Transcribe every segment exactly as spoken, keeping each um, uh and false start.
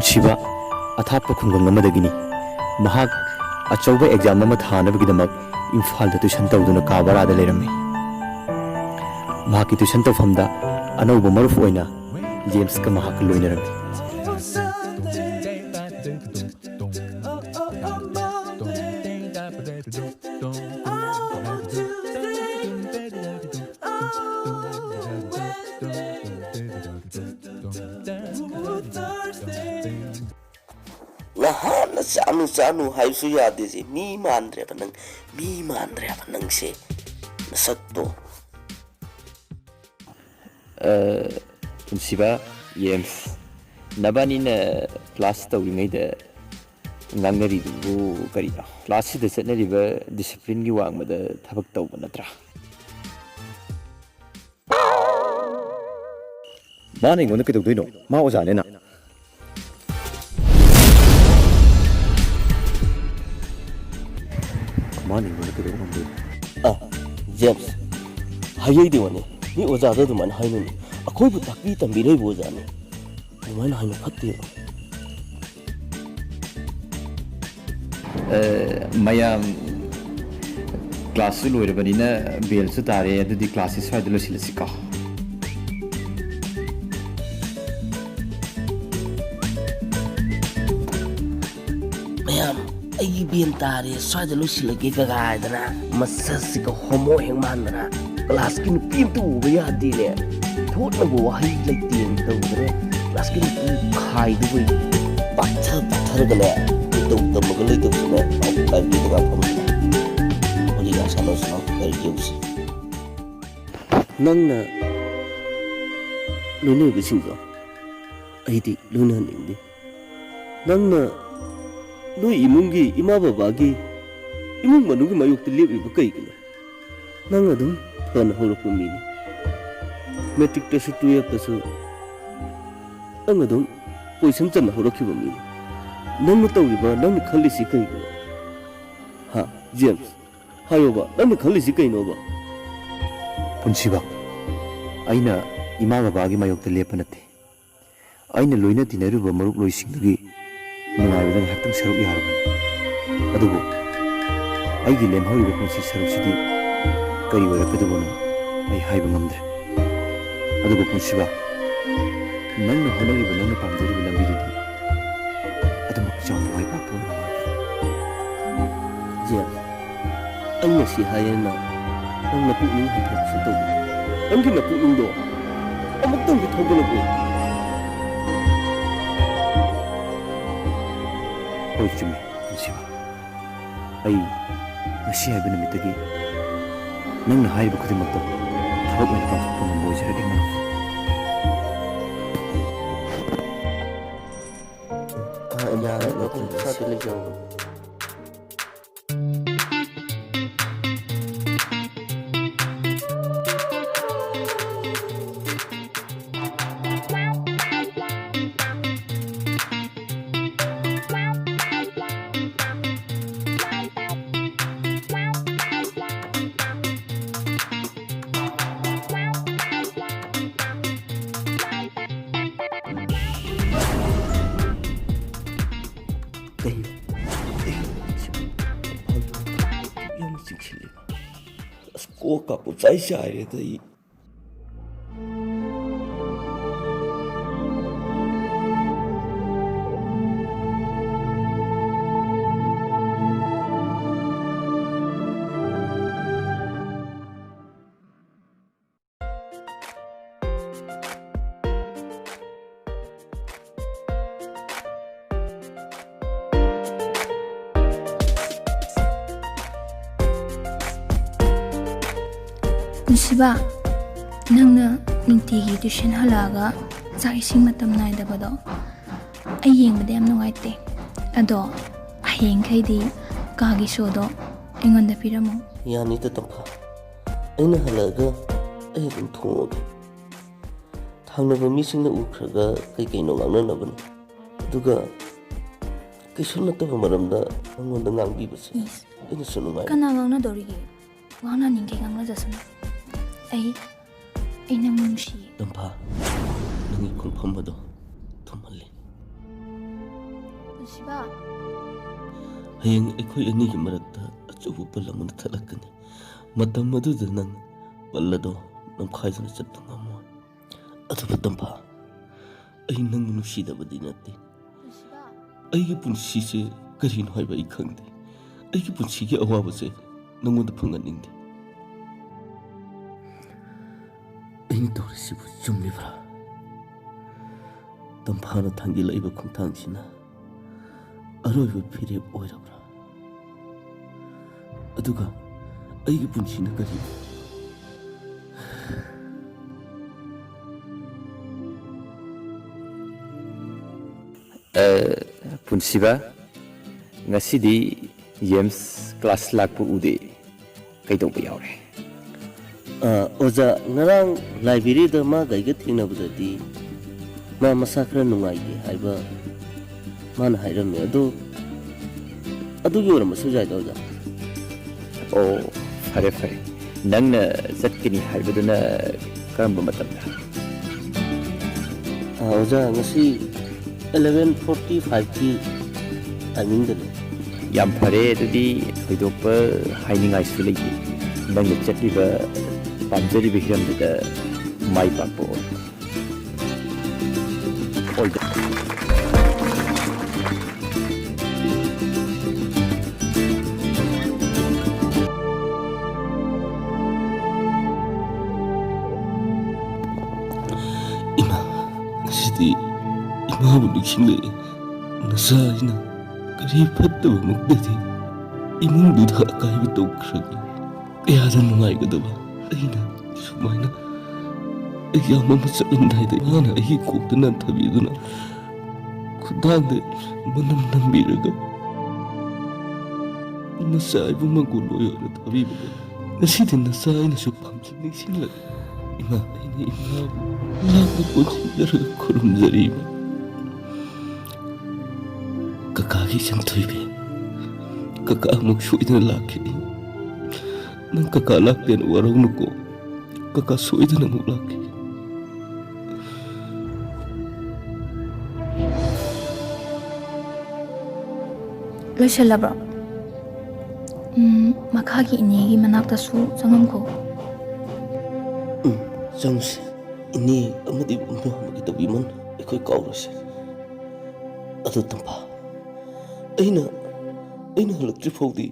ꯁꯤꯕ ꯑꯊꯥꯞꯄ ꯈꯨꯡꯒꯪ ꯑꯃꯗꯒꯤꯅꯤ꯫ ꯃꯍꯥꯛ ꯑꯆꯧꯕ ꯑꯦꯛꯖꯥꯝ ꯑꯃ ꯊꯥꯅꯕꯒꯤꯗꯃꯛ ꯏꯝꯐꯥꯜꯗ ꯇ꯭ꯌꯨꯁꯟ ꯇꯧꯗꯨꯅ ꯀꯥ ꯚꯔꯥꯗ ꯂꯩꯔꯝꯃꯤ꯫ ꯃꯍꯥꯛꯀꯤ ꯇ꯭ꯌꯨꯁꯟ ꯇꯧꯐꯝꯗ ꯑꯅꯧꯕ ꯃꯔꯨꯞ ꯑꯣꯏꯅ ꯖꯦꯝꯁꯀ ꯃꯍꯥꯛꯀ ꯂꯣꯏꯅꯔꯝꯃꯤ꯫ ꯅꯍꯥꯟꯅ ꯆꯥꯅꯨ ꯆꯥꯅꯨ ꯍꯥꯏꯕꯁꯨ ꯌꯥꯗꯦꯁꯦ꯫ ꯃꯤ ꯃꯥꯟꯗ꯭ꯔꯦꯕ ꯅꯪ, ꯃꯤ ꯃꯥꯟꯗ꯭ꯔꯦꯕ ꯅꯪꯁꯦ, ꯅꯁꯛꯇꯣ꯫ ꯑ, ꯄꯨꯟꯁꯤꯕ, ꯌꯦꯝꯁ, ꯅꯕꯥꯅꯤꯅ ꯀ꯭ꯂꯥꯁ ꯇꯧꯔꯤꯉꯩꯗ ꯉꯥꯡꯅꯔꯤꯗꯨꯕꯨ ꯀꯔꯤꯅꯣ? ꯀ꯭ꯂꯥꯁꯁꯤꯗ ꯆꯠꯅꯔꯤꯕ ꯗꯤꯁꯤꯄ꯭ꯂꯤꯟꯒꯤ ꯋꯥꯡꯃꯗ ꯊꯕꯛ ꯇꯧꯕ ꯅꯠꯇ꯭ꯔꯥ? ꯃꯥꯅ ꯑꯩꯉꯣꯟꯗ ꯀꯩꯗꯧꯗꯣꯏꯅꯣ? ꯃꯥ ꯑꯣꯖꯥꯅꯦꯅ꯫ ꯃꯥꯅ ꯑꯩꯉꯣꯟꯗ ꯀꯩꯗꯧ ꯉꯝꯗꯣꯏꯅꯣ? ꯑ, ꯖꯦꯝꯁ, ꯍꯥꯏꯍꯩꯗꯦ ꯋꯥꯅꯤ꯫ ꯃꯤ ꯑꯣꯖꯥꯗ ꯑꯗꯨꯃꯥꯏꯅ ꯍꯥꯏꯅꯨꯅꯦ꯫ ꯑꯩꯈꯣꯏꯕꯨ ꯇꯥꯛꯄꯤ ꯇꯝꯕꯤꯔꯛꯏꯕ ꯑꯣꯖꯥꯅꯤ꯫ ꯑꯗꯨꯃꯥꯏꯅ ꯍꯥꯏꯅ ꯐꯠꯇꯦꯕ꯫ ꯑ, ꯃꯌꯥꯝ ꯀ꯭ꯂꯥꯁꯁꯨ ꯂꯣꯏꯔꯕꯅꯤꯅ ꯕꯦꯜꯁꯨ ꯇꯥꯔꯦ, ꯑꯗꯨꯗꯤ ꯀ꯭ꯂꯥꯁꯁꯤ ꯁ꯭ꯋꯥꯏꯗ ꯂꯣꯏꯁꯤꯜꯂꯁꯤꯀꯣ꯫ ꯃꯌꯥꯝ, ꯑꯩꯒꯤ ꯕꯦꯜ ꯇꯥꯔꯦ, ꯁ꯭ꯋꯥꯏꯗ ꯂꯣꯏꯁꯤꯜꯂꯒꯦ ꯀꯒꯥꯏꯗꯅ ꯃꯁꯛꯁꯤꯒ ꯍꯣꯃꯣ ꯍꯦꯛ ꯃꯥꯟꯗꯅ꯫ ꯀ꯭ꯂꯥꯁꯀꯤ ꯅꯨꯄꯤ ꯑꯝꯇ ꯎꯕ ꯌꯥꯗꯦꯅꯦ꯫ ꯊꯣꯠꯅꯕ ꯋꯥꯍꯩ ꯂꯩꯇꯦꯅ ꯇꯧꯗꯅ ꯀ꯭ꯂꯥꯁꯀꯤ ꯅꯨꯄꯤ ꯈꯥꯏꯗꯨꯕꯩ ꯄꯥꯊ ꯄꯥꯊꯔꯒꯅꯦ, ꯀꯩꯗꯧ ꯇꯝꯃꯒ ꯂꯩꯗꯧꯁꯤꯅꯦ, ꯑꯥꯎꯠꯁꯥꯏꯗꯀꯤ ꯉꯥꯛꯐꯝ ꯍꯧꯖꯤꯛ ꯁꯥꯟꯅꯧ ꯁꯥꯟꯅꯧ ꯂꯥꯏꯔꯤꯛ ꯌꯦꯡꯁꯤ꯫ ꯅꯪꯅ ꯂꯣꯏꯅꯔꯤꯕꯁꯤꯡꯗꯣ ꯑꯩꯗꯤ ꯂꯣꯏꯅꯍꯟꯅꯤꯡꯗꯦ꯫ ꯅꯪꯅ ꯅꯣꯏ ꯏꯃꯨꯡꯒꯤ ꯏꯃꯥ ꯕꯕꯥꯒꯤ ꯏꯃꯨꯡ ꯃꯅꯨꯡꯒꯤ ꯃꯥꯌꯣꯛꯇ ꯂꯦꯞꯂꯤꯕ ꯀꯩꯒꯤꯅꯣ? ꯅꯪ ꯑꯗꯨꯝ ꯐꯅ ꯍꯧꯔꯛꯄ ꯃꯤꯅꯤ꯫ ꯃꯦꯇ꯭ꯔꯤꯛꯇꯁꯨ ꯇꯨꯌꯦꯜꯞꯇꯁꯨ ꯅꯪ ꯑꯗꯨꯝ ꯄꯣꯖꯤꯁꯟ ꯆꯟꯅ ꯍꯧꯔꯛꯈꯤꯕ ꯃꯤꯅꯤ꯫ ꯅꯪꯅ ꯇꯧꯔꯤꯕ, ꯅꯪꯅ ꯈꯜꯂꯤꯁꯤ ꯀꯩꯒꯤꯅꯣ? ꯍꯥ, ꯖꯦꯝꯁ? ꯍꯥꯏꯌꯣꯕ, ꯅꯪꯅ ꯈꯜꯂꯤꯁꯤ ꯀꯩꯅꯣꯕ? ꯄꯨꯟꯁꯤꯕ, ꯑꯩꯅ ꯏꯃꯥ ꯕꯕꯥꯒꯤ ꯃꯥꯌꯣꯛꯇ ꯂꯦꯞꯄ ꯅꯠꯇꯦ꯫ ꯑꯩꯅ ꯂꯣꯏꯅ ꯇꯤꯟꯅꯔꯤꯕ ꯃꯔꯨꯞꯂꯣꯏꯁꯤꯡꯗꯨꯒꯤ ꯅꯨꯡꯉꯥꯏꯕꯗ ꯉꯥꯏꯍꯥꯛꯇꯪ ꯁꯔꯨꯛ ꯌꯥꯔꯕꯅꯤ꯫ ꯑꯗꯨꯕꯨ ꯑꯩꯒꯤ ꯂꯦꯝꯍꯧꯔꯤꯕ ꯄꯨꯟꯁꯤ ꯁꯔꯨꯛꯁꯤꯗꯤ ꯀꯔꯤ ꯑꯣꯏꯔꯛꯀꯗꯕꯅꯣ ꯑꯩ ꯍꯥꯏꯕ ꯉꯝꯗ꯭ꯔꯦ꯫ ꯑꯗꯨꯕꯨ ꯄꯨꯟꯁꯤꯕ, ꯅꯪꯅ ꯍꯣꯠꯅꯔꯤꯕ, ꯅꯪꯅ ꯄꯥꯝꯖꯔꯤꯕ ꯂꯝꯕꯤꯗꯨꯗꯤ ꯑꯗꯨꯃꯛ ꯆꯥꯎꯅ ꯃꯥꯏ ꯄꯥꯛꯄ ꯑꯣꯏꯅ ꯃꯥꯡꯈꯤ꯫ ꯖꯦꯝꯁ, ꯑꯩ ꯉꯁꯤ ꯍꯥꯏꯌꯦꯅ ꯅꯪ ꯅꯄꯨꯛꯅꯤꯡ ꯍꯟꯊꯕꯁꯨ ꯇꯧꯒꯅꯨ꯫ ꯅꯪꯒꯤ ꯅꯄꯨꯛꯅꯤꯡꯗꯣ ꯑꯃꯨꯛꯇꯪꯗꯤ ꯊꯧꯒꯠꯂꯛꯎ꯫ ꯍꯣꯏ, ꯆꯨꯝꯃꯤ, ꯅꯨꯡꯁꯤꯕ꯫ ꯑꯩ ꯉꯁꯤ ꯍꯥꯏꯕ ꯅꯨꯃꯤꯠꯇꯒꯤ ꯅꯪꯅ ꯍꯥꯏꯔꯤꯕ ꯈꯨꯗꯤꯡꯃꯛꯇꯣ ꯊꯕꯛ ꯑꯣꯏꯅ ꯄꯥꯡꯊꯣꯛꯄ ꯉꯝꯕ ꯑꯣꯏꯖꯔꯒꯦ, ꯃꯔꯨꯞ꯫ ꯌꯥꯔꯦ, ꯅꯈꯣꯏ ꯄꯩꯁꯥꯗꯤ ꯂꯩꯖꯍꯧꯕꯅꯤ꯫ ꯀꯩꯅꯣ? ꯌꯥꯝꯅ ꯆꯤꯛꯁꯤꯜꯂꯤꯕ꯫ ꯑꯁ, ꯀꯣꯛꯀ ꯄꯨꯡꯆꯥꯏ ꯆꯥꯏꯔꯦꯗ ꯑꯩ꯫ ꯄꯨꯟꯁꯤꯕ, ꯅꯪꯅ ꯅꯨꯡꯇꯤꯒꯤ ꯇ꯭ꯌꯨꯁꯟ ꯍꯜꯂꯛꯑꯒ ꯆꯥꯛ ꯏꯁꯤꯡ ꯃꯇꯝ ꯅꯥꯏꯗꯕꯗꯣ ꯑꯩ ꯌꯦꯡꯕꯗ ꯌꯥꯝ ꯅꯨꯡꯉꯥꯏꯇꯦ꯫ ꯑꯗꯣ ꯍꯌꯦꯡꯈꯩꯗꯤ ꯀꯥꯒꯤ ꯁꯣꯗꯣ ꯑꯩꯉꯣꯟꯗ ꯄꯤꯔꯝꯃꯣ꯫ ꯌꯥꯅꯤꯗ, ꯇꯝꯐꯥ꯫ ꯑꯩꯅ ꯍꯜꯂꯛꯑꯒ ꯑꯩ ꯑꯗꯨꯝ ꯊꯣꯡꯉꯒꯦ꯫ ꯊꯪꯅꯕ ꯃꯤꯁꯤꯡꯅ ꯎꯈ꯭ꯔꯒ ꯀꯩ ꯀꯩꯅꯣ ꯉꯥꯡꯅꯅꯕꯅꯤ꯫ ꯑꯗꯨꯒ ꯀꯩꯁꯨ ꯅꯠꯇꯕ ꯃꯔꯝꯗ ꯅꯪꯉꯣꯟꯗ ꯉꯥꯡꯕꯤꯕꯁꯦ ꯏꯁ, ꯑꯩꯅꯁꯨ ꯅꯨꯡꯉꯥꯏ꯫ ꯀꯅꯥ ꯉꯥꯡꯅꯗꯧꯔꯤꯒꯦ? ꯉꯥꯡꯅꯅꯤꯡꯒꯦ ꯉꯥꯡꯅꯖꯁꯅꯨ꯫ ꯑꯩ, ꯑꯩ ꯅꯪꯕꯨ ꯅꯨꯡꯁꯤꯌꯦ꯫ ꯇꯝꯐꯥ, ꯅꯪꯒꯤ ꯈꯣꯡꯐꯝ ꯑꯗꯣ ꯄꯨꯟꯁꯤꯕ꯫ ꯍꯌꯦꯡ ꯑꯩꯈꯣꯏ ꯑꯅꯤꯒꯤ ꯃꯔꯛꯇ ꯑꯆꯧꯕ ꯄꯜ ꯑꯃꯅ ꯊꯠꯂꯛꯀꯅꯤ꯫ ꯃꯇꯝ ꯑꯗꯨꯗ ꯅꯪ ꯄꯜ ꯑꯗꯣ ꯅꯝꯈꯥꯏꯗꯨꯅ ꯆꯠꯄ ꯉꯝꯃꯣꯏ꯫ ꯑꯗꯨꯕꯨ ꯇꯝꯐꯥ, ꯑꯩ ꯅꯪꯕꯨ ꯅꯨꯡꯁꯤꯗꯕꯗꯤ ꯅꯠꯇꯦ꯫ ꯄꯨꯟꯁꯤꯕ꯫ ꯑꯩꯒꯤ ꯄꯨꯟꯁꯤꯁꯦ ꯀꯔꯤꯅꯣ ꯍꯥꯏꯕ ꯑꯩ ꯈꯪꯗꯦ꯫ ꯑꯩꯒꯤ ꯄꯨꯟꯁꯤꯒꯤ ꯑꯋꯥꯕꯁꯦ ꯅꯪꯉꯣꯟꯗ ꯐꯪꯍꯟꯅꯤꯡꯗꯦ꯫ ꯑꯩꯅ ꯇꯧꯔꯤꯁꯤꯕꯨ ꯆꯨꯝꯂꯤꯕ꯭ꯔꯥ? ꯇꯝꯐꯥꯅ ꯊꯥꯡꯖꯤꯜꯂꯛꯏꯕ ꯈꯣꯡꯊꯥꯡꯁꯤꯅ ꯑꯔꯣꯏꯕ ꯐꯤꯔꯦꯞ ꯑꯣꯏꯔꯕ꯭ꯔꯥ? ꯑꯗꯨꯒ ꯑꯩꯒꯤ ꯄꯨꯟꯁꯤꯅ ꯀꯔꯤ? ꯑ, ꯄꯨꯟꯁꯤꯕ, ꯉꯁꯤꯗꯤ ꯖꯦꯝꯁ ꯀ꯭ꯂꯥꯁ ꯂꯥꯛꯄ ꯎꯗꯦ꯫ ꯀꯩꯗꯧꯕ ꯌꯥꯎꯔꯦ? ꯑ, ꯑꯣꯖꯥ, ꯉꯔꯥꯡ ꯂꯥꯏꯕ꯭ꯔꯦꯔꯤꯗ ꯃꯥꯒ ꯑꯩꯒ ꯊꯦꯡꯅꯕꯗꯗꯤ ꯃꯥ ꯃꯁꯥ ꯈꯔ ꯅꯨꯡꯉꯥꯏꯇꯦ ꯍꯥꯏꯕ ꯃꯥꯅ ꯍꯥꯏꯔꯝꯃꯦ꯫ ꯑꯗꯣ ꯑꯗꯨꯒꯤ ꯑꯣꯏꯔꯝꯕꯁꯨ ꯌꯥꯏꯗ, ꯑꯣꯖꯥ꯫ ꯑꯣ, ꯐꯔꯦ, ꯐꯔꯦ꯫ ꯅꯪꯅ ꯆꯠꯀꯅꯤ ꯍꯥꯏꯕꯗꯨꯅ ꯀꯔꯝꯕ ꯃꯇꯝꯗ? ꯑ, ꯑꯣꯖꯥ, ꯉꯁꯤ eleven forty five ꯀꯤ timing ꯗꯅꯤ꯫ ꯌꯥꯝ ꯐꯔꯦ, ꯑꯗꯨꯗꯤ ꯊꯣꯏꯗꯣꯛꯄ ꯍꯥꯏꯅꯤꯡꯉꯥꯏꯁꯨ ꯂꯩꯇꯦ꯫ ꯅꯪꯅ ꯆꯠꯂꯤꯕ, ꯄꯥꯝꯖꯔꯤꯕ ꯍꯤꯔꯝꯗꯨꯗ ꯃꯥꯏ ꯄꯥꯛꯄ ꯑꯣꯏꯔꯣ꯫ ꯑꯣꯏꯗ꯫ ꯏꯃꯥ, ꯉꯁꯤꯗꯤ ꯏꯃꯥꯕꯨ ꯅꯤꯡꯁꯤꯡꯂꯛꯏ꯫ ꯅꯆꯥ ꯑꯩꯅ ꯀꯔꯤ ꯐꯠꯇꯕꯃꯛꯇꯗꯤ ꯏꯃꯨꯡꯗꯨꯗ ꯑꯀꯥꯏꯕ ꯇꯧꯈ꯭ꯔꯒꯦ꯫ ꯀꯌꯥꯗ ꯅꯨꯡꯉꯥꯏꯒꯗꯕ꯫ ꯑꯩꯅ ꯁꯨꯃꯥꯏꯅ exam ꯑꯃ ꯆꯠꯂꯝꯗꯥꯏꯗ ꯏꯃꯥꯅ ꯑꯩꯒꯤ ꯀꯣꯛꯇ ꯅꯟꯊꯕꯤꯗꯨꯅ ꯈꯨꯗꯥꯡꯗ ꯃꯅꯝ ꯅꯝꯕꯤꯔꯒ ꯅꯆꯥ ꯑꯩꯕꯨ ꯃꯪꯒꯣꯜ ꯑꯣꯏꯅ ꯊꯥꯕꯤꯕꯗ ꯉꯁꯤꯗꯤ ꯅꯆꯥ ꯑꯩꯅꯁꯨ ꯄꯥꯝꯖ ꯅꯤꯡꯁꯤꯡꯂꯛꯏ꯫ ꯏꯃꯥ, ꯑꯩꯅ ꯏꯃꯥꯕꯨ ꯂꯥꯞꯅ ꯀꯣꯟꯁꯤꯟꯖꯔꯒ ꯈꯨꯔꯨꯝꯖꯔꯤ, ꯏꯃꯥ꯫ ꯀꯀꯥꯒꯤ ꯏꯆꯟ ꯊꯣꯏꯕꯤ, ꯀꯀꯥ ꯑꯃꯨꯛ ꯁꯣꯏꯗꯅ ꯂꯥꯛꯈꯤꯅꯤ꯫ ꯅꯪ ꯀꯀꯥ ꯂꯥꯛꯇꯦꯅ ꯋꯥꯔꯧꯅꯨꯀꯣ꯫ ꯀꯀꯥ ꯁꯣꯏꯗꯅ ꯑꯃꯨꯛ ꯂꯥꯛꯈꯤꯅꯤ꯫ ꯂꯣꯏꯁꯤꯜꯂꯕ꯭ꯔꯣ? ꯎꯝ, ꯃꯈꯥꯒꯤ ꯏꯅꯦꯒꯤ ꯃꯅꯥꯛꯇꯁꯨ ꯆꯪꯉꯝꯈꯣ꯫ ꯎꯝ, ꯆꯪꯁꯤ꯫ ꯏꯅꯦ ꯑꯃꯗꯤ ꯃꯃꯥ ꯑꯃꯒꯤ ꯇꯧꯕꯤꯃꯜ ꯑꯩꯈꯣꯏ ꯀꯥꯎꯔꯣꯏꯁꯦ꯫ ꯑꯗꯨ ꯇꯝꯐꯥ, ꯑꯩꯅ, ꯑꯩꯅ ꯍꯜꯂꯛꯇ꯭ꯔꯤ ꯐꯥꯎꯗꯤ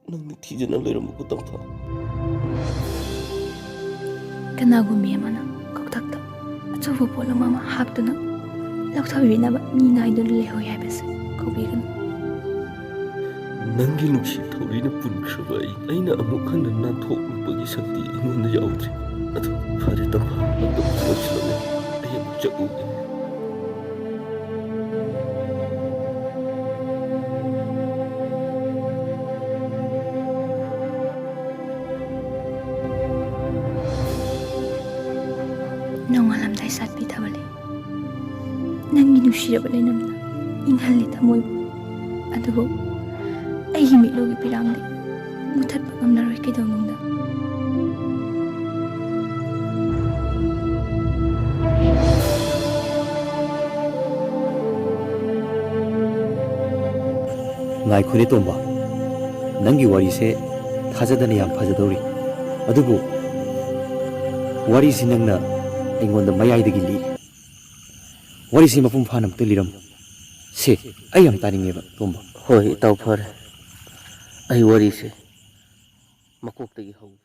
ꯅꯪꯗꯤ ꯊꯤꯖꯅ ꯂꯩꯔꯝꯃꯨꯀꯣ ꯇꯝꯐꯥ꯫ ꯀꯅꯥꯒꯨꯝꯕꯤ ꯑꯃꯅ ꯀꯣꯛꯊꯛꯇ ꯑꯆꯧꯕ ꯄꯣꯠꯂꯨꯝ ꯑꯃ ꯍꯥꯞꯇꯨꯅ ꯂꯧꯊꯕꯤꯅꯕ ꯃꯤ ꯉꯥꯏꯗꯨꯅ ꯂꯩꯍꯧꯏ ꯍꯥꯏꯕꯁꯦ ꯀꯥꯎꯕꯤꯒꯅꯨ꯫ ꯅꯪꯒꯤ ꯅꯨꯡꯁꯤ ꯊꯧꯔꯤꯅ ꯄꯨꯟꯈ꯭ꯔꯕ ꯑꯩ, ꯑꯩꯅ ꯑꯃꯨꯛ ꯍꯟꯅ ꯅꯥꯟꯊꯣꯛꯂꯨꯕꯒꯤ ꯁꯛꯇꯤ ꯑꯩꯉꯣꯟꯗ ꯌꯥꯎꯗ꯭ꯔꯤ꯫ ꯑꯗꯨ ꯐꯔꯦ ꯇꯝꯐꯥ, ꯃꯇꯝꯁꯨ ꯂꯣꯏꯁꯤꯜꯂꯛꯂꯦ꯫ ꯑꯩ ꯑꯃꯨꯛ ꯆꯠꯂꯨꯒꯦ꯫ ꯅꯣꯡꯉꯥꯜꯂꯝꯗꯥꯏ ꯁꯥꯠꯄꯤ ꯊꯥꯕꯜꯂꯤ꯫ ꯅꯪꯒꯤ ꯅꯨꯡꯁꯤꯔꯕ ꯂꯩꯅꯝꯅ ꯏꯪꯍꯜꯂꯤ ꯊꯃꯣꯏꯕꯨ꯫ ꯑꯗꯨꯕꯨ ꯑꯩꯒꯤ ꯃꯤꯠꯂꯨꯒꯤ ꯄꯤꯔꯥꯡꯗꯤ ꯃꯨꯊꯠꯄ ꯉꯝꯂꯔꯣꯏ ꯀꯩꯗꯧꯅꯨꯡꯗ꯫ ꯉꯥꯏꯈꯣꯅꯦ ꯇꯣꯝꯕ, ꯅꯪꯒꯤ ꯋꯥꯔꯤꯁꯦ ꯊꯥꯖꯗꯅ ꯌꯥꯝ ꯐꯖꯗꯧꯔꯤ꯫ ꯑꯗꯨꯕꯨ ꯋꯥꯔꯤꯁꯤ ꯅꯪꯅ ꯑꯩꯉꯣꯟꯗ ꯃꯌꯥꯏꯗꯒꯤ ꯂꯤꯔꯦ꯫ ꯋꯥꯔꯤꯁꯤ ꯃꯄꯨꯡ ꯐꯥꯅ ꯑꯝꯇ ꯂꯤꯔꯝꯃꯨ꯫ ꯁꯦ, ꯑꯩ ꯌꯥꯝ ꯇꯥꯅꯤꯡꯉꯦꯕ, ꯇꯣꯝꯕ꯫ ꯍꯣꯏ, ꯏꯇꯥꯎ, ꯐꯔꯦ꯫ ꯑꯩ ꯋꯥꯔꯤꯁꯦ ꯃꯀꯣꯛꯇꯒꯤ ꯍꯧ-,